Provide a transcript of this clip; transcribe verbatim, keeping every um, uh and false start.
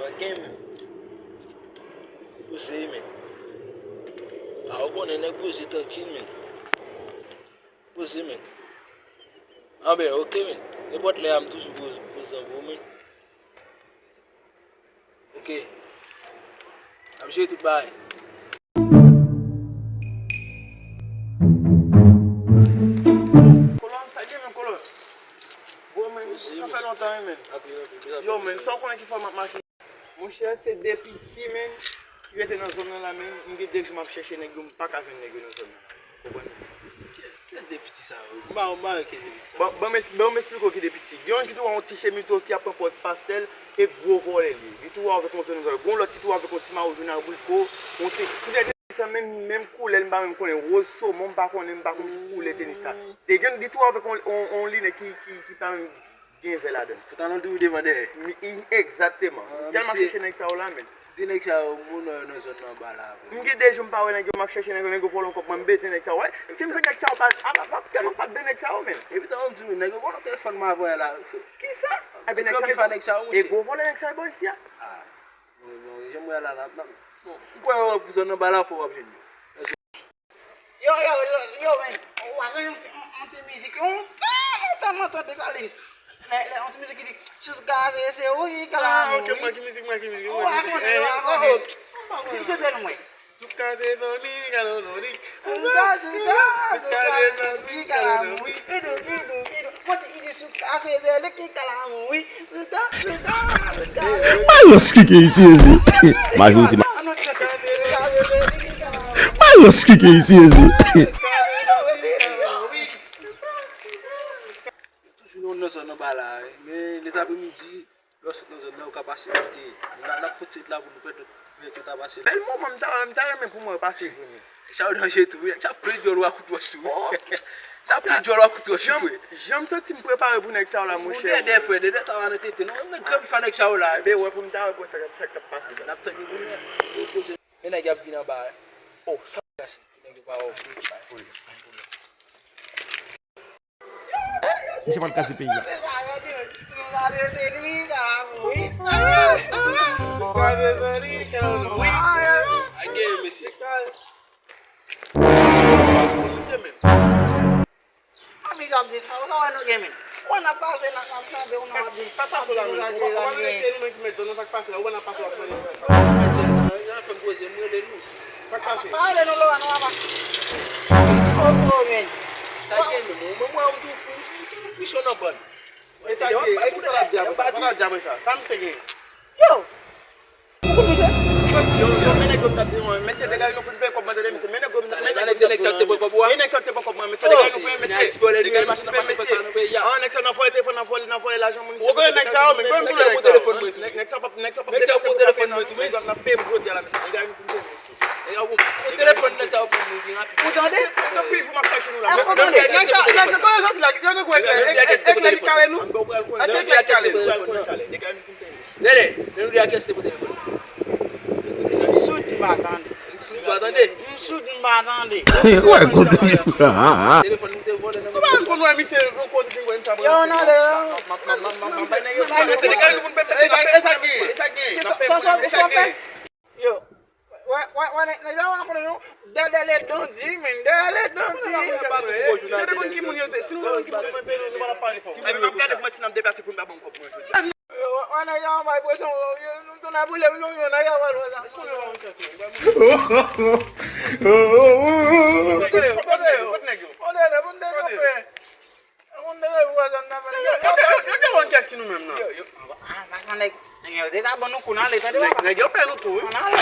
Gen men. Poze, men. A, ou konnen nèg poze trankil, men. Poze, men. Anben, oke, men. Nenpòt lè a, m toujou poze, poze avè w, men. Oke. N ap jere tout bagay. Kolon, sa gen menm, Kolon? Bro, men, sa fè lontan, wi, men. Yo, men, sa w konnen ki fò m ap mache? Monchè, se de piti, men, ki rete nan zòn nan la, men. M gen de jou m ap chèche nèg yo, m pa ka jwenn nèg yo nan zòn nan. Konprann? Kiyès de piti sa yo? M pa, m pa wè kiyès de piti sa yo. Bon, bon, m es-, bon, m esplike w ki de piti. Gen youn ki tou wè yon ti chemiz ki ap pran pòz pastèl, e gwo vòlè li ye. Li tou wè avèk yon zòn vòlè. Gon lòt ki tou wè avèk yon ti mayo jòn abriko, yon ti, tout nèg sa menm, menm koulè, m pa menm konnen. Woz somon, m pa konnen, m pa konn ki koulè tenis sa. E gen, li tou wè avèk yon, yon, yon linèt ki, ki, ki pa menm gen vè ladan l. Pantalon tou devan dèyè. Mi-, i-, egzakteman. Ah, m tèlman ap chèche nèg sa yo la, men. De nèg sa yo, moun nan, nan zòn nan anba la, vre. M gen de jou m pa wè nèg yo, m ap chèche nèg yo, nèg yo vòlè yon kòb mwen, m bezwen nèg sa yo. Wi, si m jwenn nèg sa yo, pa, a, pa, pa, tèlman pa de nèg sa yo, men. Epi tankou m di w, nèg yo gen yon telefòn m avè la. Kisa? Ebyen, nèg sa yo, nèg sa yo, e monchè. Gwo vòlè nèg sa yo bò isi a. Ah, bon, bon, jan m wè la, la, la, bon, m kwè w ap zòn anba la, fò w ap jwenn yo. Yo, yo, yo, yo, men, ou pa sonje yon ti, yon, yon ti mizik, yon, yon tan mwen tande sa, li, lè, lè, yon ti mizik ki di, "Chouchou kase, se ou ki kale amou, wi." Ah, ok, mwen ki mizik, mwen ki mizik, mwen ki mizik. Ou pa konnen, ou pa konnen. Li se tèl mwen. Chouchou kase zanmi, kale amou, wi. Chouchou kase zanmi, kale amou, wi. Pidou, pidou, pidou. Mwen di, li di, Chouchou kase, se li ki kale amou, wi. Chouchou, Chouchou, Chouchou kase. Malos ki gen isi, isi. Majorite ma-, Malos ki gen isi, isi. Toujou nan, nan zòn anba la, wi. Men lèzapremidi, lè w sot nan zòn nan, ou ka pase kote. N a, n ap fouti la pou nou pèdi, men tout a pase la. Bèl moman, m ta, m ta renmen pou mwen pase vre, men. Sa yo danje tou, wi. Sa pli djòl w a kout wòch tou, wi. Oh. Sa pli djòl w a kout wòch tou, frè. Jan m santi m prepare pou nèg sa yo la, monchè. Dèdè, frè, dèdè sa va nan tete. Non, nèg granm fa nèg sa yo la. Be wè pou m ta wè pou sa, sa k ap pase la. N ap tann yo pou nou. Men nèg y ap vin anba, wi. Oh, sa kase. Nèg yo pa wè w. Misye pral kraze peyi a. Misye menm. Ann, misye ap di sa, ou sa wè nou gen, men. Ou wè n ap pase, n ap, n ap tande, ou nan ap di, ap di nou sa jwe la, nou gen. Sa k pase la, ou wè n ap pase, w ap tande. Sa k pase? Pa rele nou, Laurent, nou ap. Oh, oh, men. Sa gen, men, mwen, mwen, ou tou, ou tou, ou tou, ou tou, ou tou, ou tou, E sa gen, e ki sa l ap di apre sa? Sa misye gen? Yo! Ou konnen se? Yo, yo, men nèg yo t ap di mwen, mesye, degaje nou pou n peye kòb mwen, tande, mesye, men nèg yo, men nèg yo t ap di mwen, e nèg sa yo te pran kòb ou a? E nèg sa yo te pran kòb mwen, mesye, degaje nou pou n peye, mesye, degaje nou pou n peye. Ah, nèg sa nan vòlè telefòn, nan vòlè, nan vòlè lajan moun. Ou konnen nèg sa yo, men konnen nèg sa yo. Nèg sa yo pran telefòn mwen tou, men. Nèg sa yo pran telefòn mwen tou, men. Nèg yo ap peye m jodi a la, mesye, degaje nou pou n peye, mesye. E yo, pou telefòn nèg sa yo pou nou gen rapid. Ou tande? Anpil jou m ap chache nou la. Nèg sa, nèg sa, kote yo soti la? Yo nou kwè klè. Eklè ki kale nou. Ase eklè ki kale nou. Lè, lè nou di a kès te pou telefòn. M soud, m pa tande. M soud, m pa tande. M soud, m pa tande. Wè, kote. Telefòn nou te vòlè nan men. Ou pa konn wè misye yon kote ki wè m sa. Yo, nan lè. Mesye, degaje nou pou n peye, mesye, e sa k gen, e sa k gen. Sa, sa, sa, sa, sa, Yo, wè, wè, wè, nèg, nèg sa yo pa konnen non. Dèdè le dandi, men, dèdè le dandi. Yo te konn ki moun yo te, si nou te konn ki moun yo te, nou pa t ap pale fò. N ap gade kòman si n ap deplase pou n pa ban m kòb mwen jodi a. Yo, wè, wè, nèg sa yo bay presyon, yo, yo, yo, n ap boule, yo, yo, nèg sa yo pa lwen sa. Kote yo, kote yo, kote nèg yo? Kote yo, kote nèg yo? Kote nèg yo? Moun dwe pou wè zòn nan, yo, yo, yo, yo, yo, kès ki nou menm nan? Yo, yo, an pasan, nèg, nèg yo te ka ban nou kou nan ale, tande papa. Nèg yo pè nou tou, wi. Ann ale.